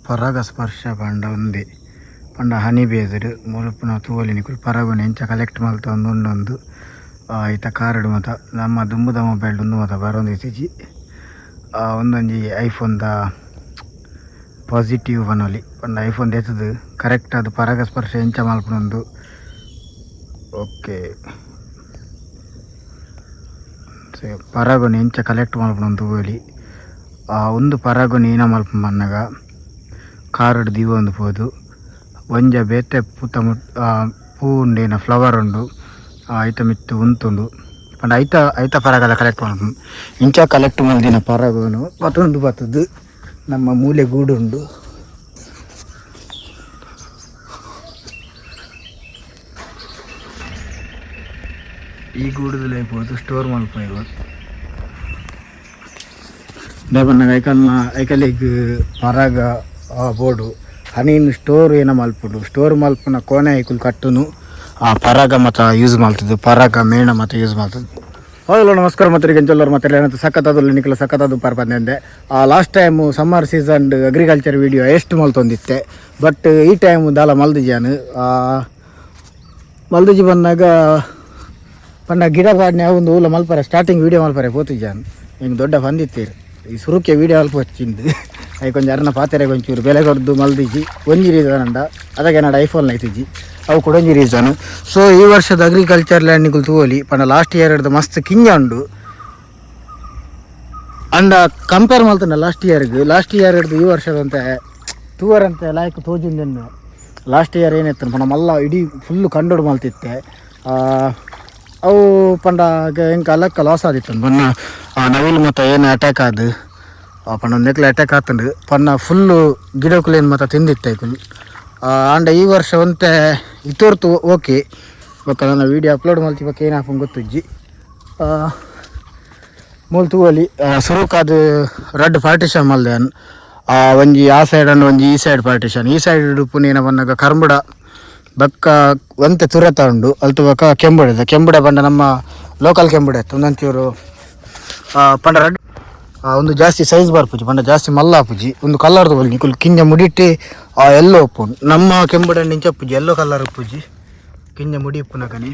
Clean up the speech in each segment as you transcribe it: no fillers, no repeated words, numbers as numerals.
ಪರಾಗಸ್ಪರ್ಶ ಪಂಡ ಒಂದೆ ಪಂಡ ಹನಿ ಬೇಸ್ಡ್ ಮುಲ್ಪ ತೂವೊಲಿ ನಿಕುಲು ಪರಾಗೊನು ಎಂಚ ಕಲೆಕ್ಟ್ ಮಲ್ತೊಂದು ಉಂಡೊಂದು ಐತ ಕಾರುಡು ಮಾತ ನಮ್ಮ ದುಂಬುದ ಮೊಬೈಲ್ ಉಂದು ಮಾತ ಬರೊಂದಿತ್ತಿಜಿ. ಉಂದೊಂಜಿ ಐಫೋನ್ ದ ಪಾಸಿಟಿವ್ ಪನೊಲಿ ಪಂಡ ಐಫೋನ್ ದೆತ್ತುದು ಕರೆಕ್ಟ್ ಆದ್ ಪರಾಗಸ್ಪರ್ಶ ಎಂಚ ಮಲ್ಪುನೊಂದು. ಓಕೆ, ಪರಾಗೊನು ಎಂಚ ಕಲೆಕ್ಟ್ ಮಲ್ಪುನೊಂದು ತೂವೊಲಿ. ಉಂದು ಪರಾಗೊನು ಏನ ಮಲ್ಪುನ ಪನ್ನಗ ಕಾರುಡು ದೀವೊಂದು ಪೋದು ಒಂಜ ಬೇತೆ ಪೂತ ಪೂ ಉಂಡೇನ ಫ್ಲವರ್ ಉಂಡು ಐತ ಮಿತ್ತ್ ಉಂತುಂಡು ಪಂಡ ಐತ ಐತ ಪರಾಗಲ ಕಲೆಕ್ಟ್ ಮಲ್ಪುನು. ಇಂಚ ಕಲೆಕ್ಟ್ ಮಲ್ದಿನ ಪರಾಗೊನು ಪತೊಂದು ಬತ್ತುದು ನಮ್ಮ ಮೂಲೆ ಗೂಡುಂಡು. ಈ ಗೂಡುದಲೇ ಪೋದು ಸ್ಟೋರ್ ಮಲ್ಪುನ. ದಾಯೆ ಪನ್ನಗ ಐಕಲ್ನ ಐಕಲೆಗ್ ಪರಾಗ ಬೋಡು ಹನಿನ್ ಸ್ಟೋರ್ ಏನ ಮಲ್ಪುಂಡು. ಸ್ಟೋರ್ ಮಲ್ಪುನ ಕೋಣೆ ಐಕುಲು ಕಟ್ಟುನು ಆ ಪರಾಗ ಮತ ಯೂಸ್ ಮಲ್ತದು, ಪರಾಗ ಮೇಣ ಮತ ಯೂಸ್ ಮಲ್ತದು. ಹಲೋ ನಮಸ್ಕಾರ ಮತ್ತೆ ಎಂಚೊಲ್ಲರ್ ಮತ್ತೆ ಸಖತ್ತಾದ ನಿಕಲ ಸಖತ್ತಾದ ಪರ್ಪಂದೆ. Last time summer season agriculture video ಎಷ್ಟು ಮಲ್ತೊಂದಿತ್ತೆ, ಬಟ್ ಈ ಟೈಮ್ ದಾಲ ಮಲ್ದಿಜಾನು. ಮಲ್ದಿಜಿ ಬಂದಾಗ ಪಂಡ ಗಿಡ ಪಾಡ್ನೆ ಒಂದು ಊಲ ಮಲ್ಪರೆ ಸ್ಟಾರ್ಟಿಂಗ್ ವೀಡಿಯೋ ಮಲ್ಪರೆ ಪೋತಿಜಾನು. ಹಿಂಗೆ ದೊಡ್ಡ ಬಂದಿತ್ತೀರು ಈ ಸುರುಕೆ ವೀಡಿಯೋ ಅಲ್ಪ వచ్చిಂದು. ಅಯ್ಯ ಕೊಂಚ ಅರ್ನ ಪಾತೆರೆ ಒಂಚೂರು ಬೆಲೆ ಕೊಡ್ದು ಮಲ್ದಿಜಿ ಒಂಜಿ ರೀಸನ್ ಅಂಡ ಅದಕ್ಕೆ ನಾಡ ಐಫೋನ್ ಐತಿಜಿ ಅವು ಕೂಡ ಒಂಜಿ ರೀಸನ್. ಸೊ ಈ ವರ್ಷದ ಅಗ್ರಿಕಲ್ಚರ್ ಲ್ಯಾಂಡ್ ನಿಕುಲು ತೂವೊಲಿ ಪಂಡ ಲಾಸ್ಟ್ ಇಯರ್ ಹಿಡ್ದು ಮಸ್ತ್ ಕಿಂಜ ಉಂಡು. ಅಂಡ ಕಂಪೇರ್ ಮಲ್ತಂಡ ಲಾಸ್ಟ್ ಇಯರ್ಗೆ ಲಾಸ್ಟ್ ಇಯರ್ ಹಿಡ್ದು ಈ ವರ್ಷದಂತೆ ತೂವರಂತೆ ಲಾಯ್ಕ್ ತೋಜುಂದೆನ್ನು. ಲಾಸ್ಟ್ ಇಯರ್ ಏನಿತ್ತು ಪಂಡ ಮಲ್ಲ ಇಡೀ ಫುಲ್ಲು ಕಂಡೋಡು ಮಲ್ತಿತ್ತೆ. ಅವು ಪಂಡ ಎಂಕ ಅಲಕ್ಕ ಲಾಸ್ ಆದಿತ್ತು ಬನ್ನ ನವಿಲು ಮತ್ತು ಏನು ಅಟ್ಯಾಕ್ ಆದು ಪಂಡ ಒಂದು ಅಟ್ಯಾಕ್ ಆತಂಡು ಪನ್ನ ಫುಲ್ಲು ಗಿಡಕ್ಕುಲೇನು ಮತ್ತು ತಿಂದಿತ್ತೆ ಐಕುಲು. ಆಂಡ ಈ ವರ್ಷ ಒಂತೆ ಇತ್ತೋರ್ತು ಓಕೆ. ಬೊಕ್ಕ ನನ್ನ ವೀಡಿಯೋ ಅಪ್ಲೋಡ್ ಮಲ್ತಿ ಬೊಕ್ಕ ಏನಾಪುಂಡು ಗೊತ್ತುಜ್ಜಿ. ಮೂಲು ತೂವೊಲಿ ಸುರುಕಾದ್ ರಡ್ಡ್ ಪಾರ್ಟಿಷನ್ ಮಲ್ದೆ. ಒಂಜಿ ಆ ಸೈಡ್ ಅಂಡ್ ಒಂಜಿ ಈ ಸೈಡ್ ಪಾರ್ಟಿಷನ್. ಈ ಸೈಡ್ ಉಪ್ಪುನ ಪನ್ನಗ ಕರ್ಂಬುಡ ಬೊಕ್ಕ ಒಂತೆ ತುರೆತ ಉಂಡು. ಅಲ್ತು ಬೊಕ್ಕ ಕೆಂಬುಡೆ ಕೆಂಬುಡೆ ಪಂಡ ನಮ್ಮ ಲೋಕಲ್ ಕೆಂಬುಡೆ ಒಂದೊಂಚೂರು ಪಂಡ ರಡ್ಡ್ ಒಂದು ಜಾಸ್ತಿ ಸೈಜ್ ಬರ್ಪುಜಿ ಪಂಡ ಜಾಸ್ತಿ ಮಲ್ಲ ಆಪುಜಿ. ಒಂದು ಕಲರ್ದ ಬಲ್ಲಿ ನಿಕುಲು ಕಿಂಜ ಮುಡಿಟ್ಟಿ ಎಲ್ಲೋ ಉಪ್ಪುಂಡು. ನಮ್ಮ ಕೆಂಬುಡೆ ಇಂಚ ಉಪ್ಪುಜಿ, ಎಲ್ಲೋ ಕಲರ್ ಉಪ್ಪುಜಿ ಕಿಂಜ ಮುಡಿ ಉಪ್ಪುನಕನೆ.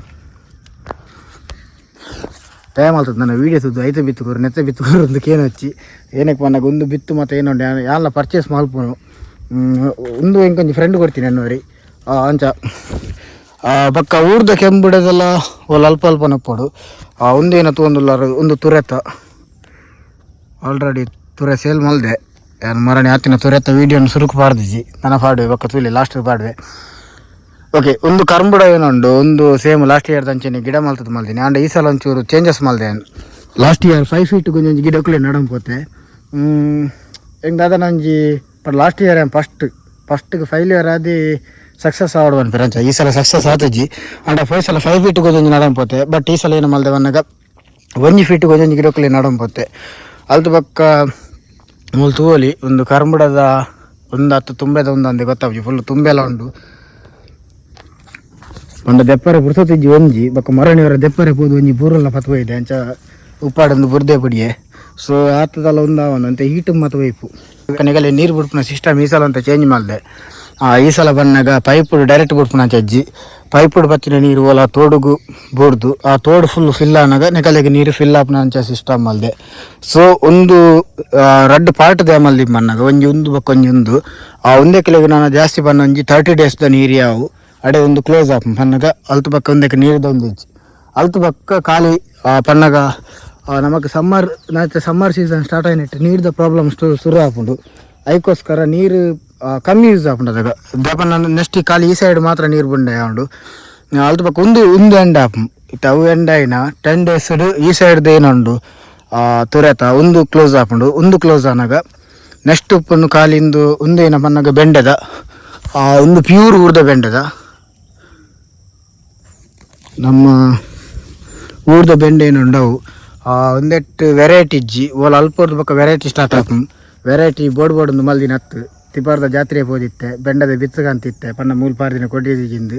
ಟೈಮ್ ಆಗ್ತದೆ ನನ್ನ ವೀಡಿಯೋ ತೂದು ಐತೆ ಬಿತ್ತು ಕೊರು ನೆತ್ತೆ ಬಿತ್ತು ಕೊರು ಒಂದು ಕೇನು ಹಚ್ಚಿ ಏನಕ್ಕೆ ಪನ್ನಗ ಒಂದು ಬಿತ್ತು ಮತ್ತು ಏನೋ ಯಾಲ್ಲ ಪರ್ಚೇಸ್ ಮಲ್ಪುನು. ಒಂದು ಇಂಕೊಂಜಿ ಫ್ರೆಂಡ್ ಕೊಡ್ತೀನಿ ಅನ್ನೋರಿ ಅಂಚ. ಬೊಕ್ಕ ಊರ್ದ ಕೆಂಬುಡೆದೆಲ್ಲ ಒಲ್ ಅಲ್ಪ ಅಲ್ಪ ನಪ್ಪೊಡು. ಒಂದೇನ ತೂವೊಂದುಲ್ಲಾರ ಒಂದು ತುರೆತ ಆಲ್ರೆಡಿ ತುರೆ ಸೇಲ್ ಮಲ್ದೆ ಯಾನ್ ಮರಣಿ ಆತಿನ ತುರೆತ ವೀಡಿಯೋನ ಸುರುಕು ಪಾಡ್ದಿಜಿ ನನ ಪಾಡುವೆ ಬೊಕ್ಕ ತೂಲೆ ಲಾಸ್ಟ್ ಪಾಡುವೆ. ಓಕೆ, ಒಂದು ಕರ್ಂಬುಡ ಏನುಂಡು ಒಂದು same last year ಅಂಚನೆ ಗಿಡ ಮಲ್ತದ್ದು ಮಲ್ದಿನಿ. ಆಂಡ ಈ ಸಲ ಒಂಚೂರು ಚೇಂಜಸ್ ಮಲ್ದೆ. Last year 5 feet ಒಂಜಿ ಗಿಡಕ್ಕುಲೆ ನಡಂ ಪೋತೆ ಎಂಕ್ ದಾದನ ಒಂಜಿ. But last year first ಫಸ್ಟ್ಗೆ ಫೈಲ್ಯೂರ್ ಆದಿ ಸಕ್ಸಸ್ ಆವಡ್ ಪನ್ಪೆರ್ ಅಂಚ ಈ ಸಲ ಸಕ್ಸಸ್ ಆತಜಿ. ಆಂಡ ಫೈ ಸಲ 5 ಫೀಟ್ ಒಂಜಿ ನಡಂ ಪೋತೆ. ಬಟ್ ಈ ಸಲ ಏನು ಮಲ್ದೆ ಪನ್ನಗ 1 ಫೀಟ್ ಒಂಜಿ ಗಿಡಕ್ಕುಲೆ ನಡಂ ಪೋತೆ. ಅಲ್ತು ಬೊಕ್ಕ ಮೂಲು ತೂವೊಲಿ ಒಂದು ಕರ್ಂಬುಡದ ಒಂದು ಹತ್ತು ತುಂಬೆದ ಒಂದು ಅಂದೆ ಗೊತ್ತಾಪುಜಿ ಫುಲ್ ತುಂಬೆಲ ಉಂಡು. ಪಂಡ ದೆಪ್ಪರೆ ಪುರ್ಸೊತ್ತಿಜ್ಜಿ ಒಂಜಿ ಬೊಕ್ಕ ಮರಣಿವರ ದೆಪ್ಪರೆ ಪೋದು ಒಂಜಿ ಬೂರಲ್ಲ ಪತ್ ಇದೆ ಅಂಚ ಉಪ್ಪಾಡೊಂದು ಬುರ್ದೆ ಪಡಿಯೆ. ಸೊ ಆತದಲ್ಲ ಒಂದು ಅಂತೆ ಹೀಟು ಮತ್ತು ಒಯ್ಪು ನಿಗಲೆ ನೀರು ಬಿಡ್ಪುನ ಸಿಸ್ಟಮ್ ಈ ಸಲ ಅಂತ ಚೇಂಜ್ ಮಲ್ದೆ. ಈ ಸಲ ಬನ್ನಾಗ ಪೈಪ್ ಡೈರೆಕ್ಟ್ ಬಿಡ್ಪುನ ಚಜ್ಜಿ ಪೈಪ್ ಬತ್ತಿನ ನೀರು ಓಲ ತೋಡುಗು ಬೋಡ್ದು ಆ ತೋಡು ಫುಲ್ ಫಿಲ್ ಆನಾಗ ನೆಕಲೆಗ್ ನೀರು ಫಿಲ್ ಆಪುನ ಅಂಚ ಸಿಸ್ಟಮ್ ಮಲ್ದೆ. ಸೊ ಒಂದು ರಡ್ಡ್ ಪಾರ್ಟ್ ದೇ ಮಲ್ದಿ ಬನ್ನಾಗ ಒಂಜಿ ಉಂದು ಬೊಕ್ಕ ಒಂಜಿ ಉಂದು ಆ ಒಂದೇ ಕಿಲೋಗೆ ನಾನು ಜಾಸ್ತಿ ಬನ್ನ ಒಂಜಿ 30 ಡೇಸ್ ದ ನೀರು ಯಾವು ಅಡೆ ಒಂದು ಕ್ಲೋಸ್ ಆಪ್ ಪನ್ನಗ ಅಲ್ತು ಬೊಕ್ಕ ಒಂದಕ್ಕೆ ನೀರುದ ಒಂದು ಇಜ್ಜಿ ಅಲ್ತು ಬೊಕ್ಕ ಖಾಲಿ ಪನ್ನಗ ನಮಕ್ summer summer season start ಆಯ್ನಿಟ್ಟು ನೀರ್ದ ಪ್ರಾಬ್ಲಮ್ ಶುರು ಆಪುಂಡು. ಐಕೋಸ್ಕರ ನೀರು ಕಮ್ಮಿ ಯೂಸ್ ಆಪುಂಡು. ಅದಗ ದಾಪನ ನೆಕ್ಸ್ಟ್ ಖಾಲಿ ಈ ಸೈಡ್ ಮಾತ್ರ ನೀರು ಬುಂಡೆ ಉಂಡು. ಅಲ್ತು ಬೊಕ್ಕ ಒಂದು ಒಂದು ಎಂಡ್ ಆಪು ಇತ್ತೆ ಅವು ಎಂಡ್ ಆಯಿನ 10 ಡೇಸ್ ಈ ಸೈಡ್ ಏನುಂಡು ತುರೆತ ಒಂದು ಕ್ಲೋಸ್ ಆಪುಂಡು. ಒಂದು ಕ್ಲೋಸ್ ಆನಾಗ ನೆಕ್ಸ್ಟ್ ಉಪ್ಪುನು ಖಾಲಿ ಒಂದು ಏನ ಪನ್ನಗ ಬೆಂಡೆದ ಒಂದು ಪ್ಯೂರ್ ಊರ್ದ ಬೆಂಡೆದ ನಮ್ಮ ಊರ್ದ ಬೆಂಡೆ ಏನುಂಡವು ಒಂದೆಟ್ಟು ವೆರೈಟಿ ಇಜ್ಜಿ ಓಲ ಅಲ್ಪೊರ್ದು ಬೊಕ್ಕ ವೆರೈಟಿ ಸ್ಟಾರ್ಟ್ ಆಪುಂಡು. Variety board board ಒಂದು ಮಲ್ದಿನ ಹತ್ತು ತಿಪಾರ್ದ ಜಾತ್ರೆ ಪೋದಿತ್ತೆ ಬೆಂಡದ ಬಿತ್ತುಗಂತಿತ್ತೆ ಪನ್ನ ಮೂಲು ಪಾರ್ದಿನ ಕೊಟ್ಟಿದ್ದು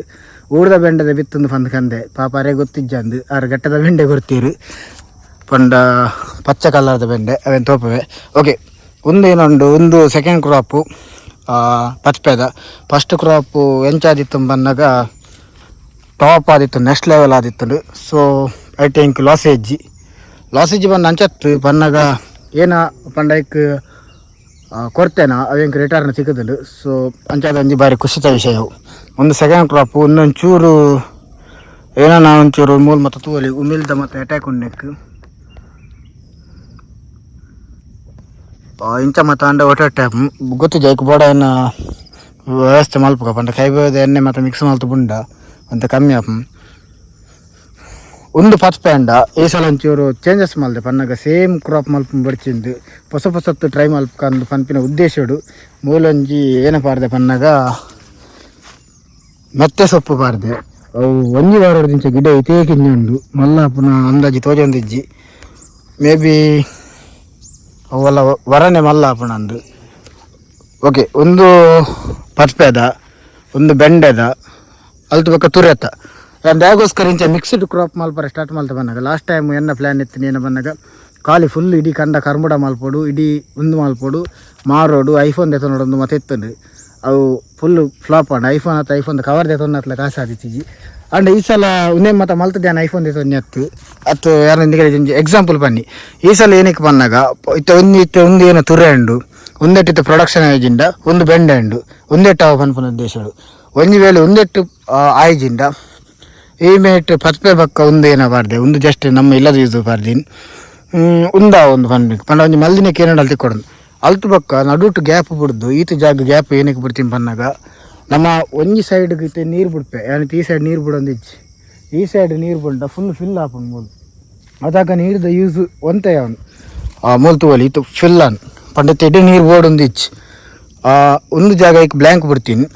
ಊರ್ದ ಬೆಂಡದ ಬಿತ್ತೊಂದು ಪಂದ್ ಕಂದೆ ಪಾಪ ಅರೆ ಗೊತ್ತಿಜ್ಜಂದು ಆರು ಗಟ್ಟದ ಬೆಂಡೆ ಕೊಡ್ತೀರು ಪಂಡ ಪಚ್ಚ ಕಲರ್ದ ಬೆಂಡೆ ಅವೇನು ತೋಪವೆ. ಓಕೆ, ಒಂದು ಏನುಂಡು ಒಂದು ಸೆಕೆಂಡ್ ಕ್ರಾಪು. ಪತ್ಪೆದ ಫಸ್ಟ್ ಕ್ರಾಪ್ ಎಂಚಾದಿತ್ತು ಬನ್ನಗ ಟಾಪ್ ಆದಿತ್ತು, ನೆಕ್ಸ್ಟ್ ಲೆವೆಲ್ ಆದಿತ್ತು. So I think loss ಇಜ್ಜಿ, ಲಾಸ್ ಇಜ್ಜಿ ಬಂದು ಅಂಚತ್ತು ಬನ್ನಗ ಏನ ಪಂಡ ಐಕ್ ಕೊಡ್ತೇನ ಅವೆಂಕ್ ರಿಟರ್ನ್ ಸಿಕ್ಕುದುಂಡು. ಸೊ ಅಂಚಾದ ಒಂಜಿ ಬಾರಿ ಖುಷಿತ ವಿಷಯ. ಒಂದು ಸೆಕೆಂಡ್ ಕ್ರಾಪ್ ಒಂದೊಂದು ಚೂರು ಏನ ಒಂಚೂರು ಮೂಲ ಮತ್ತು ತೂವಲಿ ಉಮಿಲ್ದ ಮತ್ತು ಅಟ್ಯಾಕ್ ಉಂಡೆಕ್ ಇಂಚ ಮತ್ತು ಅಂಡ ಒಟ್ಟೆ ಗೊತ್ತಿಜ ಐಕ್ ಬೋಡ ಏನ ವ್ಯವಸ್ಥೆ ಮಲ್ಪುಗ ಪಂಡ ಕೈಬೋದ ಎಣ್ಣೆ ಮತ್ತು ಮಿಕ್ಸ್ ಮಲ್ತು ಬುಂಡ ಅಂತ ಕಮ್ಮಿ ಆಪು. ಒಂದು ಪತ್ಪೆಂಡ ಈ ಸಲ ಒಂಚೂರು ಚೇಂಜಸ್ ಮಲ್ದೆ ಪನ್ನಗ ಸೇಮ್ ಕ್ರಾಪ್ ಮಲ್ಪ ಬಡ್ಚಿಂದು ಹೊಸ ಹೊಸತ್ತು ಟ್ರೈ ಮಲ್ಪಕಂದು ಪನ್ಪಿನ ಉದ್ದೇಶಡು ಮೂಲೊಂಜಿ ಏನ ಪಾರ್ದೆ ಪನ್ನಗ ಮೆತ್ತೆ ಸೊಪ್ಪು ಪಾರ್ದೆ. ಅವು ಒಂಜಿ ವಾರದಿಂಚ ಗಿಡ ಇತೇ ಕಿಂಜ ಉಂಡು ಮಲ್ಲ ಪುನಃ ಅಂದಾಜಿ ತೋಜೊಂದಿಜ್ಜಿ. ಮೇ ಬಿ ಅವೆಲ್ಲ ವರನೆ ಮಲ್ಲ ಪುನಂದು. ಓಕೆ, ಒಂದು ಪತ್ಪೆದ, ಒಂದು ಬೆಂಡೆದ, ಅಲ್ತು ಬೊಕ್ಕ ತುರೆತ ದಾಗೋಸ್ಕರ ಇಂಚ ಮಿಕ್ಸ್ಡ್ ಕ್ರಾಪ್ ಮಲ್ಪರ ಸ್ಟಾರ್ಟ್ ಮಲ್ತ ಬಂದಾಗ ಲಾಸ್ಟ್ ಟೈಮ್ ಎನ್ನ ಪ್ಲ್ಯಾನ್ ಇತ್ತು ಏನ ಬಂದಾಗ ಖಾಲಿ ಫುಲ್ ಇಡೀ ಕಂಡ ಕರ್ಮುಡ ಮಲ್ಪೊಡು, ಇಡೀ ಉಂದು ಮಲ್ಪೊಡು, ಮಾರೋಡು, ಐಫೋನ್ ದೆತೊನೊಡು ಮತ್ತೆ ಇತ್ತುಂಡು. ಅವು ಫುಲ್ ಫ್ಲಾಪ್ ಆಂಡ್. ಐಫೋನ್ ಅತ್ತ ಐಫೋನ್ ಕವರ್ ದೆತೊನ್ನತ್ಲ ಕಾಸು ಆದಿತ್ತಿಜಿ. ಅಂಡ್ ಈ ಸಲ ಉನ್ನೇ ಮತ್ತ ಮಲ್ತದೆ ಐಫೋನ್ ದೆತೊನ್ನಿ ಅತ್ತು ಅತ್ತು ಯಾರ ಎಕ್ಸಾಂಪಲ್ ಬನ್ನಿ. ಈ ಸಲ ಏನಕ್ಕೆ ಬಂದಾಗ ಇತ್ತ ಒಂದು ಇತ್ತ ಒಂದು ಏನೋ ತುರೆ ಉಂಡು, ಒಂದೆಟ್ಟಿತ್ತು ಪ್ರೊಡಕ್ಷನ್ ಆಯ್ಜಿಂಡ, ಒಂದು ಬೆಂಡೆ ಉಂಡು, ಒಂದೆಟ್ಟು ಅವ ಪನ್ಪುನ ಉದ್ದೇಶಡು. ಒಂಜಿ ವೇಳೆ ಒಂದೆಟ್ಟು ಆಯ್ಜಿಂಡ ಈ ಮೇಟ್ ಪತ್ಪೆ ಬಕ್ಕ ಒಂದು ಏನ ಪಾರ್ದೆ, ಒಂದು ಜಸ್ಟ್ ನಮ್ಮ ಇಲ್ಲದ ಯೂಸ್ ಪಾರ್ದಿನ್ ಉಂದ ಒಂದು ಪನ್ಬೇಕು ಪಂಡ ಒಂಜಿ ಮಲ್ದಿನ ಕೇನಡ ತಿಕ್ಕೊಡೋದು. ಅಲ್ತು ಬಕ್ಕ ನಡುಟು ಗ್ಯಾಪ್ ಬಿಡ್ದು ಈತ ಜಾಗ ಗ್ಯಾಪ್ ಏನಕ್ಕೆ ಬಿಡ್ತೀನಿ ಪನ್ನಾಗ ನಮ್ಮ ಒಂಜಿ ಸೈಡ್ಗೆ ಇತ್ತೆ ನೀರು ಬಿಡ್ಪೆ ಯಾನಿತ್ ಈ ಸೈಡ್ ನೀರು ಬಿಡೊಂದು ಇಜ್ಜಿ. ಈ ಸೈಡ್ ನೀರು ಬಿಂಡ ಫುಲ್ ಫಿಲ್ ಆಪುಂಡು ಮೂಲು. ಅದಾಗ ನೀರ್ದ ಯೂಸ್ ಒಂತೆ ಅವನು ಆ ಮೂಲು ತೂವಲಿ ಇತ್ತು ಫಿಲ್ ಆನ್ ಪಂಡ ಇಡೀ ನೀರು ಬೋಡೊಂದು ಇಜ್ಜಿ. ಒಂದು ಜಾಗ ಐಕ್ ಬ್ಲ್ಯಾಂಕ್ ಬಿಡ್ತೀನಿ.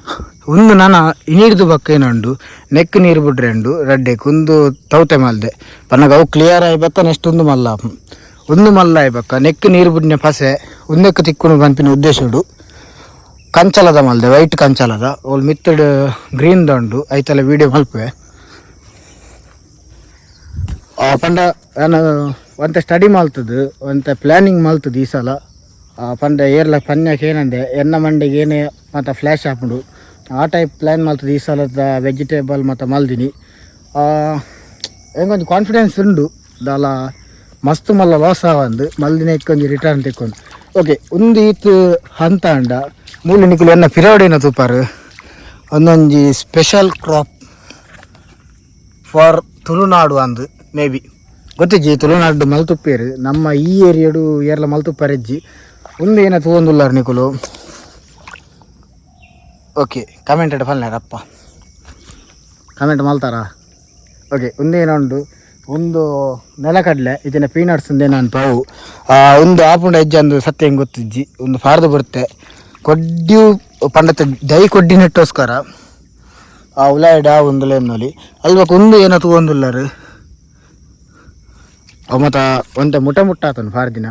ಒಂದು ನಾನು ನೀರ್ದು ಬಕ್ಕ ಏನುಂಡು ನೆಕ್ ನೀರು ಬಿಡ್ರೆ ಉಂಡು ರಡ್ಡೆಕ್ ಒಂದು ತೌತೆ ಮಲ್ದೆ ಪನ್ನಗ ಅವು ಕ್ಲಿಯರ್ ಆಯಿ ಬತ್ತ. ನೆಕ್ಸ್ಟ್ ಒಂದು ಮಲ್ಲ ಆಪುಂಡು, ಒಂದು ಮಲ್ಲ ಆಯಿ ಬಕ್ಕ ನೆಕ್ ನೀರು ಬಿಡ್ನೆ ಪಸೆ ಒಂದಕ್ಕೆ ತಿಕ್ಕುನು ಪನ್ಪಿನ ಉದ್ದೇಶಡು ಕಂಚಲದ ಮಲ್ದೆ, ವೈಟ್ ಕಂಚಲದ ಓಲ್ ಮಿತ್ತಡ್ ಗ್ರೀನ್ ದಂಡು ಐತಲ್ಲ ವೀಡಿಯೋ ಮಲ್ಪುವೆ. ಪಂಡ ನಾನು ಒಂತೆ ಸ್ಟಡಿ ಮಲ್ತದ್ದು, ಒಂತೆ ಪ್ಲ್ಯಾನಿಂಗ್ ಮಲ್ತದ್ದು ಈ ಸಲ. ಪಂಡ ಏರ್ಲ ಪನ್ಯಕ್ಕೆ ಏನಂದೆ ಎನ್ನ ಮಂಡಿಗೆ ಏನೇ ಮತ್ತು ಫ್ಲ್ಯಾಶ್ ಆಪುಂಡು ಆ ಟೈಪ್ ಪ್ಲ್ಯಾನ್ ಮಲ್ತದ್ದು ಈ ಸಲದ ವೆಜಿಟೇಬಲ್ ಮತ್ತು ಮಲ್ದಿನಿ. ಎಂಕೊಂಜಿ ಕಾನ್ಫಿಡೆನ್ಸ್ ಉಂಡು ದಾಲ ಮಸ್ತ್ ಮಲ್ಲ ಲಾಸ್ ಆವಂದು ಮಲ್ದಿನ ಒಂಜಿ ರಿಟರ್ನ್ ತಿಕ್ಕೊಂಡು. ಓಕೆ, ಒಂದು ಈತ್ ಹಂತ ಅಂಡ ಮೂಲು ನಿಕುಲು ಎನ್ನ ಪಿರವಡಿನ ತೂಪಾರು. ಒಂದೊಂಜಿ special crop for Tulunadu ಅಂದು ಮೇ ಬಿ ಗೊತ್ತಿಜ್ಜಿ. ತುಳುನಾಡು ಮಲ್ತುಪ್ಪೇರು ನಮ್ಮ ಈ ಏರಿಯಾಡು ಏರ್ಲ ಮಲ್ತುಪ್ಪರೆಜ್ಜಿ. ಒಂದು ಏನ ತೂವೊಂದುಲ್ಲಾರ್ ನಿಕುಲು? ಓಕೆ, ಕಮೆಂಟ್ ಪಲ್ಲೇರಪ್ಪ, ಕಮೆಂಟ್ ಮಲ್ತಾರಾ? ಓಕೆ, ಒಂದೇನ ಉಂಡು ಒಂದು ನೆಲಕಡಲೆ ಇದನ್ನ ಪೀನಟ್ಸ್ ನಾನು ಪಾವು ಒಂದು ಆಪುಂಡ ಹೆಜ್ಜೆ ಅಂದು ಸತ್ಯ ಹೆಂಗೆ ಗೊತ್ತಿಜ್ಜಿ. ಒಂದು ಫಾರ್ದು ಬರುತ್ತೆ ಕೊಡ್ಡಿ ಪಂಡತ ದೈ ಕೊಡ್ಡಿ ನೆಟ್ಟೋಸ್ಕರ ಆ ಉಲಾಯ್ಡ ಒಂದು ಲೇಮ್ನಲ್ಲಿ ಅಲ್ಬಕ್ ಒಂದು ಏನೋ ತೂವೊಂದುಲ್ಲಾರು. ಅವು ಮತ್ತು ಒಂತೆ ಮುಟ್ಟ ಮುಟ್ಟಾತನು ಫಾರ್ದಿನ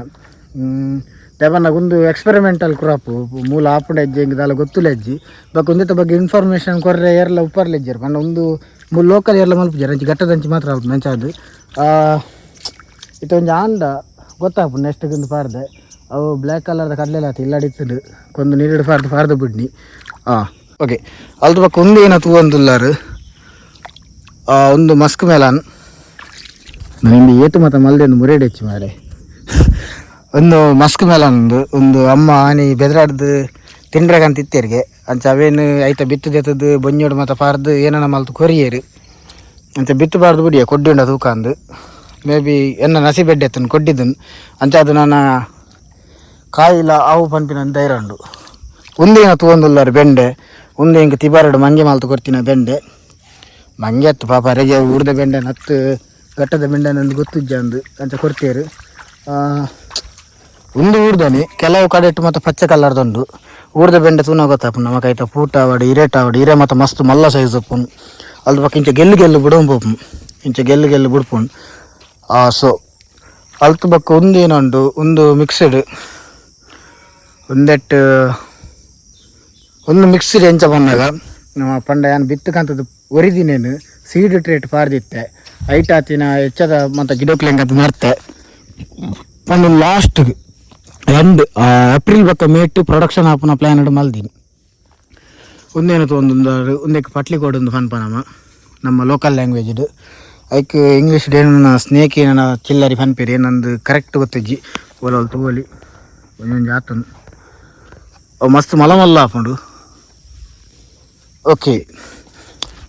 ದೇವನ್ನ ಒಂದು ಎಕ್ಸ್ಪೆರಿಮೆಂಟಲ್ ಕ್ರಾಪ್ ಮೂಲ ಆಪುಂಡ ಹೆಜ್ಜೆ ಹಿಂಗೆ ದಾಲ ಗೊತ್ತಿಲ್ಲ ಹೆಜ್ಜಿ ಬೊಕ್ಕ ಒಂದಿತ್ತ ಬಗ್ಗೆ ಇನ್ಫಾರ್ಮೇಷನ್ ಕೊರ್ರೆ ಏರ್ಲ ಉಪ್ಪರ್ಲ ಹೆಜ್ಜೆರ್ ಪಂಡ ಒಂದು ಮೂಲು ಲೋಕಲ್ ಏರ್ಲ ಮಲ್ಪುಜೆರ್ ಅಂಚಿ ಘಟ್ಟದಂಚಿ ಮಾತ್ರ ಅಲ್ಪ ನಂಚಾದು ಇತ್ತ ಒಂಜಿ ಆಂಡ ಗೊತ್ತಾಪುಂಡು ನೆಕ್ಸ್ಟ್ ಒಂದು ಪಾರ್ದೆ. ಅವು ಬ್ಲ್ಯಾಕ್ ಕಲರ್ದ ಕಡಲೆ ಆತು ಇಲ್ಲಾಡಿತ್ತದು ಕೊಂದು ನೀರಿಡು ಫಾರ್ದು ಫಾರ್ದು ಬಿಡ್ನಿ. ಹಾಂ, ಓಕೆ, ಅಲ್ದ ಬೊಕ್ಕ ಒಂದು ಏನ ತೂವೊಂದುಲ್ಲಾರು ಒಂದು ಮಸ್ಕ್ ಮೇಲಾನ್ ನಿಂದು ಏತು ಮತ ಮಲ್ದೆಂದು ಮುರೇಡೆಚ್ಚು ಮಾರೆ. ಒಂದು ಮಸ್ಕ್ ಮೇಲೊಂದು ಒಂದು ಅಮ್ಮ ಆನಿ ಬೆದರಾಡ್ದು ತಿಂಡ್ರಗಂತ ಇತ್ತೇರಿಗೆ ಅಂಚ ಅವೇನು ಐತ ಬಿತ್ತು ದೆತ್ತದು ಬೊಂಜೋಡು ಮತ್ತು ಪಾರ್ದು ಏನನ ಮಲ್ತು ಕೊರಿಯೇರು ಅಂಚ ಬಿತ್ತು ಬಾರ್ದು ಬಿಡಿಯ ಕೊಡ್ಡಿ ಉಂಡ ತೂಕ ಅಂದು ಮೇ ಬಿ ಎನ್ನ ನಸಿ ಬೆಡ್ಡೆ ಎತ್ತನು ಕೊಡ್ಡಿದ್ದನು ಅಂಚ ಅದು ನನ್ನ ಕಾಯಿಲ ಅವು ಪನ್ಪಿನ ಧೈರ್ಯ ಉಂಡು. ಒಂದೇನ ತೂವೊಂದುಲ್ಲಾರು ಬೆಂಡೆ ಒಂದು ಹಿಂಗೆ ತಿಬಾರಡು ಮಂಗೆ ಮಲ್ತು ಕೊರ್ತಿನ ಬೆಂಡೆ ಮಂಗೆ ಅತ್ತು ಪಾಪ ರೆಗೆ ಊರ್ದ ಬೆಂಡೆ ನತ್ತು ಘಟ್ಟದ ಬೆಂಡೆ ನಂದು ಗೊತ್ತಿಜ್ಜ ಅಂದು ಅಂಚ ಕೊಡ್ತೇರು. ಒಂದು ಊರ್ದನಿ ಕೆಲವು ಕಡೆ ಇಟ್ಟು ಮತ್ತು ಪಚ್ಚೆ ಕಲರ್ದುಂಡು. ಊರ್ದ ಬೆಂಡೆ ತೂನ ಗೊತ್ತಾಪು ನಮಕ್ ಐತ ಪೂಟ ಆವಡ್ ಇರೇಟ್ ಆವಡ್ ಇರೆ ಮತ್ತು ಮಸ್ತ್ ಮಲ್ಲ ಸೈಜ್ ಉಪ್ಪುಂಡು. ಅಲ್ದ ಬೊಕ್ಕ ಇಂಚ ಗೆಲ್ಲು ಗೆಲ್ಲು ಬಿಡೋಂ ಪೋಪು ಇಂಚ ಗೆಲ್ಲು ಗೆಲ್ಲು ಬಿಡ್ಪುಂಡು. ಸೊ ಅಲ್ತ್ ಬೊಕ್ಕ ಒಂದು ಏನುಂಡು ಒಂದು ಮಿಕ್ಸ್ಡ್ ಒಂದೆಟ್ಟು ಒಂದು ಮಿಕ್ಸ್ಡ್ ಎಂಚ ಬಂದಾಗ ನಮ್ಮ ಪಂಡ ಯಾನ್ ಬಿತ್ತುಕಂತದ್ದು ಒರಿದಿನೇನು ಸೀಡ್ ಟ್ರೇಟ್ ಪಾರ್ದಿತ್ತೆ ಐಟ್ ಆತಿನ ಹೆಚ್ಚದ ಮತ್ತು ಗಿಡಕ್ಲೆಂಗಂತ ನರ್ತೆ ಪಂಡ last end April ಬೊಕ್ಕ ಮೇಟ್ ಪ್ರೊಡಕ್ಷನ್ ಆಪುನ ಪ್ಲಾನ್ ಮಲ್ದಿನಿ. ಒಂದೇನು ತೊಂದು ಒಂದಕ್ಕೆ ಪಟ್ಲಿ ಕೊಡೊಂದು ಪನ್ಪನಮ ನಮ್ಮ ಲೋಕಲ್ ಲ್ಯಾಂಗ್ವೇಜ್ಡ್. ಐಕ್ ಇಂಗ್ಲೀಷ್ ಏನ ಸ್ನೇಕ್ ಏನ ಚಿಲ್ಲರಿ ಪನ್ಪೇರಿ, ನಂದು ಕರೆಕ್ಟ್ ಗೊತ್ತಿಜ್ಜಿ. ಓಲ ತಗೋಲಿ ಒಂದೊಂದು ಆತನು ಅವು ಮಸ್ತ್ ಮಲ ಮಲ್ಲ ಆಪುಂಡು. ಓಕೆ,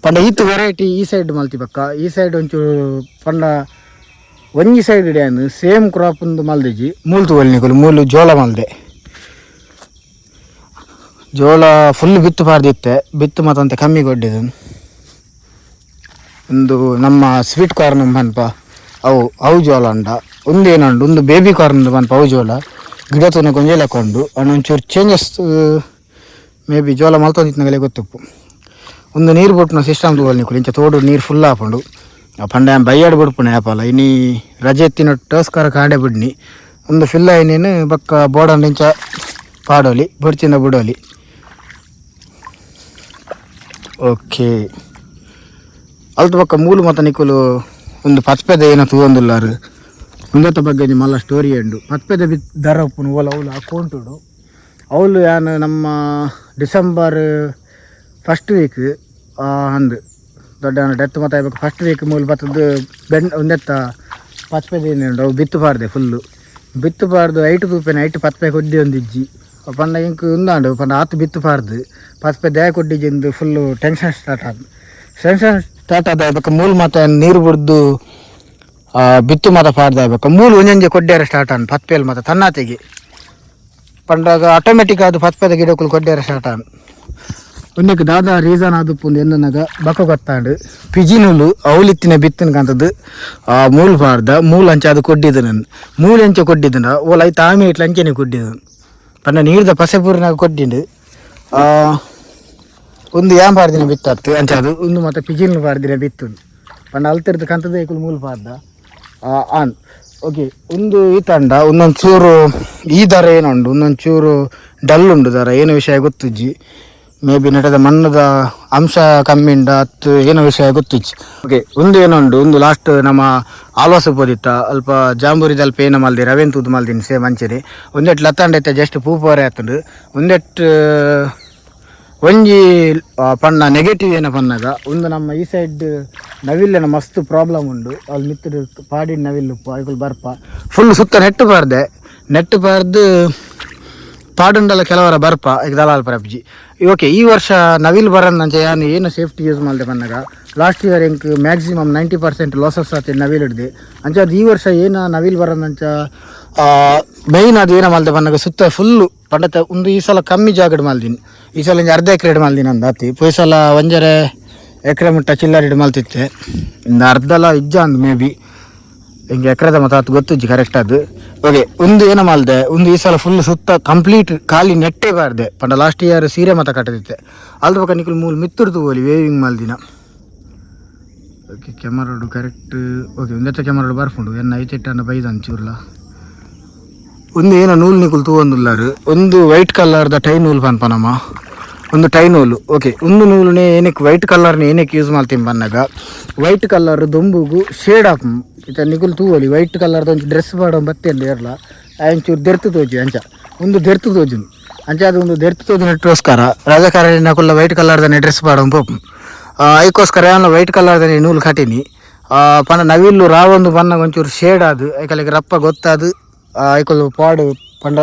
ಪಂಡ ಈತ್ ವೆರೈಟಿ ಈ ಸೈಡ್ ಮಲ್ತಿ ಬಕ್ಕ ಈ ಸೈಡ್ ಒಂಚೂರು ಪಂಡ ಒಂಜಿ side Dan same crop ಒಂದು ಮಲ್ದಿಜಿ. ಮೂಲು ತಗೋಲಿ ನಿಕುಲು, ಮೂಲು ಜೋಳ ಮಲ್ದೆ. ಜೋಳ ಫುಲ್ ಬಿತ್ತು ಪಾರ್ದಿತ್ತೆ, ಬಿತ್ತು ಮತ್ತಂತೆ ಕಮ್ಮಿ ಕೊಡ್ಡಿದ್ದು. ಒಂದು ನಮ್ಮ ಸ್ವೀಟ್ ಕಾರ್ನ್ ಪನ್ಪ ಅವು ಅವು ಜೋಳ ಉಂಡ. ಒಂದು ಏನುಂಡು, ಒಂದು ಬೇಬಿ ಕಾರ್ನ್ ಪನ್ಪ, ಅವು ಜೋಳ ಗಿಡ ತೂನೆ ಗೊಂಜೆ ಲೆಕ್ಕ ಉಂಡು. ಒಂಚೂರು changes may be ಜೋಳ ಮಲ್ತೊಂದಿತ್ತಿನಗಲೇ ಗೊತ್ತುಪ್ಪು. ಒಂದು ನೀರು ಬಿಟ್ನ ಸಿಸ್ಟಮ್ ತೂವೊಲಿ ನಿಕುಲು. ಇಂಚ ತೋಡು ನೀರು ಫುಲ್ ಆಪುಂಡು. ಪಂಡ ಬಯ್ಯಾಡ್ ಬುಡ್ಪುಣೆ ಆಪಲ. ಇನಿ ರಜೆ ಎತ್ತಿನ ಟೋಸ್ಕರ ಕಾಂಡೆ ಬುಡ್ನಿ. ಒಂದು ಫಿಲ್ ಆಯ್ನೇನು ಬಕ್ಕ ಬೋಡಂಡ ಇಂಚ ಪಾಡೋಲಿ, ಬುಡ್ಚಿಂದ ಬುಡೋಲಿ. ಓಕೆ, ಅಲ್ತ ಬಕ್ಕ ಮೂಲು ಮತ ನಿಕುಲು ಒಂದು ಪತ್ಪೆದ ಏನ ತೂವೊಂದುಲ್ಲಾರು. ಉಂದೆತ ಬಗ್ಗೆ ಮಲ್ಲ ಸ್ಟೋರಿ ಉಂಡು. ಪತ್ಪೆದ ಬಿತ್ ದರ ಉಪ್ಪುನು. ಓಲ ಅವುಲು ಅಕೌಂಟುಡು ಅವುಲು ಯಾನ್ ನಮ್ಮ December first week ಅಂದು ದೊಡ್ಡ ಡೆತ್ ಮತ ಆಯ್ಬೇಕು ಫಸ್ಟ್ ವೀಕ್ ಮೂಲು ಬತ್ತದ್ದು ಬೆಂಡ್ ಒಂದೆತ್ತ ಪತ್ಪೆದ ಏನುಂಡು ಅವು ಬಿತ್ತು ಪಾಡ್ದೆ. ಫುಲ್ಲು ಬಿತ್ತು ಪಾಡ್ದು ಐಟು ತೂಪೆನೆ ಐಟು ಪತ್ಪೆ ಕೊಡ್ಡಿ ಒಂದಿಜ್ಜಿ. ಪಂಡ ಇಂಕ್ ಉಂದಾಂಡು ಪಂಡ ಆತು ಬಿತ್ತು ಪಾಡ್ದು ಪತ್ಪೆ ದಾಯ ಕೊಡ್ಡಿಜಿಂದು full tension start ಆದ್. ಟೆನ್ಷನ್ ಸ್ಟಾರ್ಟ್ ಆದ ಬೊಕ್ಕ ಮೂಲು ಮಾತ ನೀರು ಬುಡ್ದು ಬಿತ್ತು ಮಾತ ಪಾಡ್ದ ಬೊಕ್ಕ ಮೂಲು ಒಂಜೊಂಜೆ ಕೊಡ್ಡೇರ ಸ್ಟಾರ್ಟ್ ಆನ್ ಪತ್ಪೆಲ್ ಮಾತ ತನ್ನಾತೆಗೆ. ಪಂಡಾಗ ಆಟೋಮೆಟಿಕ್ ಅದು ಪತ್ಪೆದ ಗಿಡಕ್ಕುಲು ಕೊಡ್ಡೇರ ಸ್ಟಾರ್ಟ್ ಆನ್. ಒಂದಕ್ಕೆ ದಾದಾ ರೀಸನ್ ಆದುಪ್ಪುಂದು ಎನ್ನನಾಗ ಬಕ್ಕ ಗೊತ್ತಾಂಡು. ಪಿಜಿನುಲು ಅವಲಿತ್ತಿನ ಬಿತ್ತಿನ ಕಾಂತದ್ದು ಆ ಮೂಲು ಪಾಡ್ದ ಮೂಲು ಅಂಚ ಅದು ಕೊಡ್ಡಿದ್ದು. ನನ್ ಮೂಲು ಅಂಚ ಕೊಡ್ಡಿದ್ದನ ಓಲ ಐತ ಆಮೆ ಇಟ್ಲ ಅಂಚೆನೆ ಕೊಡ್ಡಿದ್ದು. ಪಂಡ ನೀರ್ದ ಪಸೆ ಪೂರ್ನಾಗ ಕೊಡ್ಡಿಂಡು. ಒಂದು ಯಾನ್ ಪಾಡ್ದಿನ ಬಿತ್ತತ್ತು ಅಂಚ ಅದು ಒಂದು ಮತ್ತೆ ಪಿಜಿನ್ ಪಾಡ್ದಿನ ಬಿತ್ತು. ಪಂಡ ಅಲ್ತಿರ್ದು ಕಂತದ ಇಕುಲು ಮೂಲು ಪಾಡ್ದ ಆನ್. ಓಕೆ, ಒಂದು ಈ ತಂಡ ಒಂದೊಂದು ಚೂರು ಈ ದರ ಏನುಂಡು, ಒಂದೊಂದು ಚೂರು ಡಲ್ ಉಂಡು ದರ. ಏನು ವಿಷಯ ಗೊತ್ತಿಜ್ಜಿ. ಮೇ ಬಿ ನೆಟದ ಮಣ್ಣದ ಅಂಶ ಕಮ್ಮಿ ಉಂಡ ಅತ್ತು ಏನೋ ವಿಷಯ ಗೊತ್ತಿಜ್ಜಿ. ಓಕೆ, ಒಂದು ಏನುಂಡು, ಒಂದು ಲಾಸ್ಟ್ ನಮ್ಮ ಆಲ್ವಾಸ ಪೋದಿತ್ತ ಅಲ್ಪ ಜಾಂಬೂರಿದ ಅಲ್ಪ ಏನ ಮಲ್ದಿ ರವೆನ್ ತೂದು ಮಲ್ದಿನಿ. ಸೇಮ್ ಅಂಚೆನೆ ಒಂದೆಟ್ ಲತ್ತಾಂಡೈತೆ, ಜಸ್ಟ್ ಪೂ ಪೋರೆ ಆತುಂಡು. ಒಂದೆಟ್ ಒಂಜಿ ಪಣ್ಣ ನೆಗೆಟಿವ್ ಏನ ಪನ್ನಗ ಒಂದು ನಮ್ಮ ಈ ಸೈಡ್ ನವಿಲಿನ ಮಸ್ತ್ ಪ್ರಾಬ್ಲಮ್ ಉಂಡು. ಅಲ್ಲಿ ಮಿತ್ತಡು ಪಾಡಿನ ನವಿಲು ಐಕುಲು ಬರ್ಪ. ಫುಲ್ ಸುತ್ತ ನೆಟ್ಟು ಪಾರ್ದೆ. ನೆಟ್ಟು ಪಾರ್ದು ಪಾಡುಂಡಲ ಕೆಲವರ ಬರ್ಪ ಈಗ ದಲಾಲ್ ಪರಪ್ಜಿ. ಓಕೆ, ಈ ವರ್ಷ ನವಿಲ್ ಬರನ್ನಂಚ ಯಾನು ಏನು ಸೇಫ್ಟಿ ಯೂಸ್ ಮಾಡಿದೆ ಬಂದಾಗ ಲಾಸ್ಟ್ ಇಯರ್ ಎಂಕ್ ಮ್ಯಾಕ್ಸಿಮಮ್ 90% ಲಾಸಸ್ ಆತಿ ನವಿಲ್ ಹಿಡ್ದು. ಅಂಚ ಅದು ಈ ವರ್ಷ ಏನ ನವಿಲ್ ಬರನ್ನಂಚ ಮೈನ್ ಅದು ಏನ ಮಲ್ದೆ ಬಂದಾಗ ಸುತ್ತ ಫುಲ್ಲು ಪಂಡತ ಒಂದು ಈ ಸಲ ಕಮ್ಮಿ ಜಾಗಡ್ ಮಲ್ದಿನಿ. ಈ ಸಲ ಒಂಜಿ ಅರ್ಧ ಎಕರೆ ಮಲ್ದಿನಿ ಅಂದ ಆತಿ. ಪೋಯ್ ಸಲ 1.5 ಎಕರೆ ಮುಟ್ಟ ಚಿಲ್ಲರ್ ಮಲ್ತಿತ್ತೆ. ಇಂದ ಅರ್ಧಲ ಇಜ್ಜ ಅಂದ್ ಮೇ ಬಿ ಹಿಂಗೆ ಎಕರೆದ ಮತ್ತೆ ಅದು ಗೊತ್ತಿಜ್ಜಿ ಕರೆಕ್ಟ್ ಅದು. ಓಕೆ, ಒಂದು ಏನ ಮಲ್ದೆ, ಒಂದು ಈ ಸಲ ಫುಲ್ ಸುತ್ತ ಕಂಪ್ಲೀಟ್ ಖಾಲಿ ನೆಟ್ಟೆ ಬಾರ್ದೆ. ಪಂಡ ಲಾಸ್ಟ್ ಇಯರ್ ಸೀರೆ ಮತ ಕಟ್ಟದಿತ್ತೆ. ಅಲ್ದ ಬೊಕ ನಿಕುಲು ಮೂಲು ಮಿತ್ತುರ್ದು ಹೋಲಿ ವೇವಿಂಗ್ ಮಲ್ದಿನ. ಓಕೆ, ಕ್ಯಾಮರಾಡು ಕರೆಕ್ಟ್. ಓಕೆ, ಒಂದೆತ್ತ ಕ್ಯಾಮರಾಡು ಬರ್ಪುಂಡು ಎನ್ನ ಐತೆಟ್ಟನ್ನ ಬೈದ ಅಂಚೂರ್ಲ. ಒಂದು ಏನೋ ನೂಲು ನಿಕುಲು ತೂವೊಂದುಲ್ಲಾರು, ಒಂದು ವೈಟ್ ಕಲರ್ದ ಟೈ ನೂಲು ಪನ್ಪನಮ್ಮ, ಒಂದು ಟೈ ನೂಲು. ಓಕೆ, ಒಂದು ನೂಲುನೇ ಏನಕ್ಕೆ ವೈಟ್ ಕಲರ್ನ ಏನಕ್ಕೆ ಯೂಸ್ ಮಾಡ್ತೀನಿ ಬನ್ನಾಗ ವೈಟ್ ಕಲರ್ ದೊಂಬುಗು ಶೇಡ್ ಆಪ್ ಇತ್ತ. ನಿಕುಲು ತೂವೊಲಿ, ವೈಟ್ ಕಲರ್ದ ಒಂಜಿ ಡ್ರೆಸ್ ಪಾಡೊಂದು ಬತ್ತೆಂದು ಏರ್ಲ ಅಂಚೂರು ದೆರ್ತು ತೋಜು. ಅಂಚ ಒಂದು ದೆರ್ತು ತೋಜುನು. ಅಂಚ ಅದು ಒಂದು ದೆರ್ತು ತೋಜುನಕ್ಕೋಸ್ಕರ ರಾಜಕಾರಣಿ ವೈಟ್ ಕಲರ್ದನೆ ಡ್ರೆಸ್ ಪಾಡೊಂದು ಪೋಪು. ಐಕೋಸ್ಕರ ಯಾನ್ ವೈಟ್ ಕಲರ್ದನೆ ನೂಲು ಕಟ್ಟಿನಿ. ಪಂಡ ನವಿಲು ರಾವೊಂದು ಬನ್ನಾಗ ಒಂಚೂರು ಶೇಡ್ ಅದು ಐಕಲಿಗೆ ರಪ್ಪ ಗೊತ್ತಾದು ಐಕೊಲು ಪಾಡು ಪಂಡ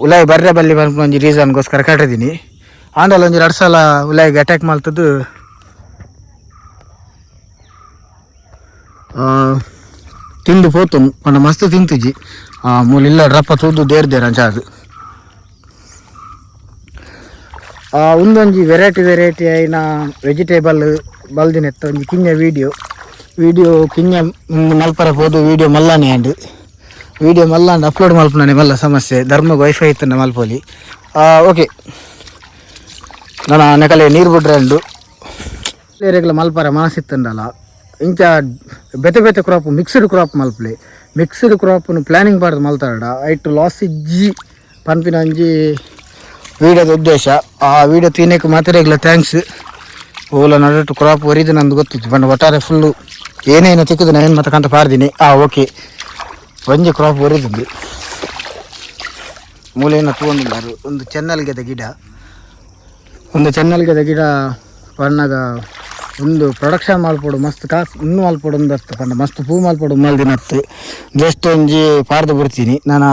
ಉಲಾಯಿ ಬರ್ರೆ ಬಲ್ಲಿ ಪನ್ಪುನ ಒಂಜಿ ರೀಸನ್ಗೋಸ್ಕರ ಕಟ್ಟಿದ್ದೀನಿ. ಆಂಡಲ ಒಂಜಿ ರಡ್ಡ್ ಸಲ ಉಲಾಯಿಗೆ ಅಟ್ಯಾಕ್ ಮಲ್ತದ್ದು ತಿಂದು ಪೋತು. ಪಂಡ ಮಸ್ತ್ ತಿಂತುಜಿ. ಮೂಲು ಇಲ್ಲ ರಪ್ಪ ತೂದು ದೇರ್ ದೇರ್ ಅಂಚ ಅದು. ಉಂದೊಂಜಿ ವೆರೈಟಿ ವೆರೈಟಿ ಆಯಿನ ವೆಜಿಟೇಬಲ್ ಬಲ್ದಿನೆತ್ತ ಒಂಜಿ ಕಿಂಜ ವೀಡಿಯೋ. ವೀಡಿಯೋ ಕಿಂಜ ಮಲ್ಪರೆ ಪೋದು ವೀಡಿಯೋ ಮಲ್ಲಾನೆ ಆಂಡ್. ವೀಡಿಯೋ ಮಲ್ಲಾಂಡ್ ಅಪ್ಲೋಡ್ ಮಲ್ಪುನನೆ ಮಲ್ಲ ಸಮಸ್ಯೆ. ಧರ್ಮಗ್ ವೈಫೈ ಇತ್ತಂಡ ಮಲ್ಪೊಲಿ. ಓಕೆ, ನನ ನೆಕಲೆ ನೀರು ಬುಡ್ರೆ ಉಂಡು. ರೆಗ್ಲ ಮಲ್ಪರೆ ಮನಸ್ಸಿತ್ತಂಡಲ ಇಂಚ ಬೇತೆ ಬೇತೆ crop, mixed crop ಮಲ್ಪಲೆ. Mixed ಕ್ರಾಪ್ನು planning ಪಾಡ್ದು ಮಲ್ತಾಡ ಐಟ್ ಲಾಸ್ ಇಜ್ಜಿ ಪನ್ಪಿನ ಒಂಜಿ ವೀಡಿಯೋದ ಉದ್ದೇಶ. ಆ ವೀಡಿಯೋ ತೀನೇಕ್ ಮಾತೆರೆಗ್ಲ thanks. ಓಲ ನಡುಟು ಕ್ರಾಪ್ ಒರಿದು ನಂದು ಗೊತ್ತಿತ್ತು. ಪಂಡ ಒಟ್ಟಾರೆ ಫುಲ್ಲು ಏನೇನು ತಿಕ್ಕುದು ನಾನು ಮತ್ತೆ ಕಂತ ಪಾರ್ದಿನಿ. ಓಕೆ, ಒಂಜಿ ಕ್ರಾಪ್ ಒರಿದುಂಡು. ಮೂಲೇನ ತೂವೊಂದುಲ್ಲಾರು, ಒಂದು ಚೆನ್ನಲ್ಗೆದ ಗಿಡ. ಒಂದು ಚೆನ್ನಲ್ಗೆದ ಗಿಡ ಪನ್ನಗ ಒಂದು ಪ್ರೊಡಕ್ಷನ್ ಮಲ್ಪೊಡು ಮಸ್ತ್ ಕಾಸು ಉಂದು ಮಲ್ಪೊಡು ಒಂದು ಅರ್ಥ ಪಂಡ ಮಸ್ತ್ ಪೂ ಮಲ್ಪೊಡು ಮಲ್ದಿನತ್ತು ಜಸ್ಟ್ ಒಂಜಿ ಪಾರ್ದು ಬಿಡ್ತೀನಿ ನಾನು.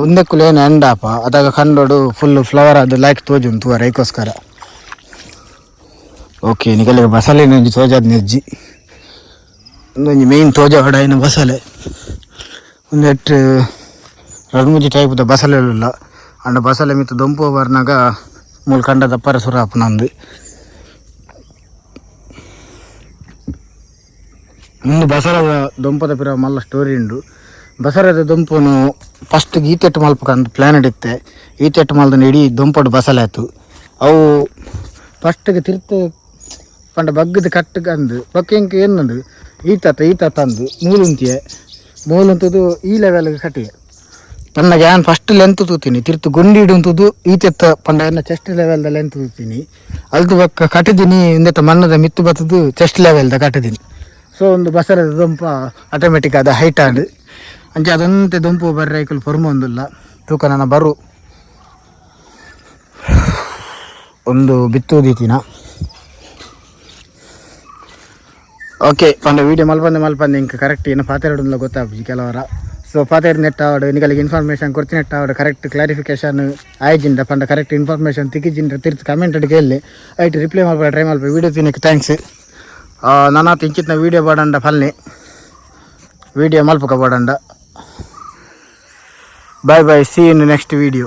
ಉಂದಕ್ಕುಲು ಏನು ಎಂಡಾಪ ಅದಾಗ ಕಂಡೋಡು ಫುಲ್ ಫ್ಲವರ್ ಅದು ಲೈಕ್ ತೋಜುಂತು ತೂವರೆ ಐಕೋಸ್ಕರ. ಓಕೆ, ನಿಗಲಿಗೆ ಬಸಳೆ ಒಂಜಿ ತೋಜಾದ ನೆಜ್ಜಿ. ಒಂದೊಂಜಿ ಮೇನ್ ತೋಜ ಹೊಡಾಯಿನ ಬಸಳೆ. ಒಂದೆಟ್ಟು ರಡ್ಡ್ ಮೂಜಿ ಟೈಪ್ದ ಬಸಳೆಲುಲ್ಲ. ಅಂಡ ಬಸಳೆ ಮಿತ್ತು ದೊಂಪು ಬರ್ನಾಗ ಮೂಲು ಕಂಡ ದಪ್ಪರ ಸುರ ಆಪುನಂದು. ಉಂದು ಬಸರದ ದೊಂಪದ ಪಿರ ಮಲ್ಲ ಸ್ಟೋರಿ ಉಂಡು. ಬಸರದ ದೊಂಪುನು ಫಸ್ಟ್ ಈತೆಟ್ಟು ಮಲ್ಪಕಂದು ಪ್ಲ್ಯಾನ್ ಇತ್ತೆ. ಈತೆಟ್ಟು ಮಲ್ದನ ಇಡೀ ದೊಂಪಡು ಬಸಳೆ ಆಯ್ತು. ಅವು ಫಸ್ಟ್ಗೆ ತಿರ್ತು ಪಂಡ ಬಗ್ಗದ ಕಟ್ಟು ಅಂದು ಬೊಕ್ಕ ಎಂಕ್ ಎನ್ನಂದು ಈತತ್ತ ಈತತ್ತ ಅಂದು ಮೂಲುಂತಿಯೆ ಮೂಲುಂತುದು ಈ ಲೆವೆಲ್ಗೆ ಕಟ್ಟಿಗೆ ಪನ್ನಗ ಯಾನ್ ಫಸ್ಟ್ ಲೆಂತ್ ತೂತೀನಿ. ತಿರ್ತು ಗುಂಡಿ ಇಡುಂತುದು ಈತೆತ್ತ ಪಂಡ ಎನ್ನ ಚೆಸ್ಟ್ ಲೆವೆಲ್ದ ಲೆಂತ್ ತೂತೀನಿ. ಅಲ್ತು ಬೊಕ್ಕ ಕಟ್ಟಿದ್ದೀನಿ ಇಂದೆತ್ತ ಮಣ್ಣದ ಮಿತ್ತು ಬತ್ತದು ಚೆಸ್ಟ್ ಲೆವೆಲ್ದ ಕಟ್ಟಿದ್ದೀನಿ. ಸೊ ಒಂದು ಬಸರದ ದೊಂಪ ಆಟೋಮೆಟಿಕ್ ಅದ ಹೈಟ್ ಆಂಡ್. ಅಂಚೆ ಅದಂತೆ ದೊಂಪು ಬರ್ರೆ ಐಕುಲು ಪೊರ್ಮೊಂದುಲ್ಲ ತೂಕ. ನನ್ನ ಬರು ಒಂದು ಬಿತ್ತು ದೀತಿನ. ಓಕೆ, ಪಂಡ ವೀಡಿಯೋ ಮಲ್ಪಂದೆ ಮಲ್ಪಂದೆ ಇಂಕ ಕರೆಕ್ಟ್ ಏನು ಪಾತೆರಡುಂದ್ಲ ಗೊತ್ತಾಪುಜಿ ಕೆಲವರ. ಸೊ ಪಾತೆರ್ ನೆಟ್ ಆವಡ್, ನಿಗಲಿಗೆ ಇನ್ಫಾರ್ಮೇಷನ್ ಕೊರ್ತಿನೆಟ್ ಆವಡ್, ಕರೆಕ್ಟ್ ಕ್ಲಾರಿಫಿಕೇಶನ್ ಆಯ್ಜಿಂಡ ಪಂಡ ಕರೆಕ್ಟ್ ಇನ್ಫಾರ್ಮೇಷನ್ ತಿಕ್ಕಿಜಿಂಡ ತಿರ್ತು ಕಮೆಂಟ್ ಕೇಳಿ ಐಟ್ ರಿಪ್ಲೈ ಮಲ್ಪ ಟ್ರೈ ಮಲ್ಪ. ವೀಡಿಯೋ ತಿನ್ನಕ್ಕೆ thanks. ನಾನಾತ್ ಇಂಚಿತ್ನ ವೀಡಿಯೋ ಬಾಡಂಡ ಫಲ್ನಿ ವೀಡಿಯೋ ಮಲ್ಪಕ ಬಾಡಂಡ. Bye bye, see in next video.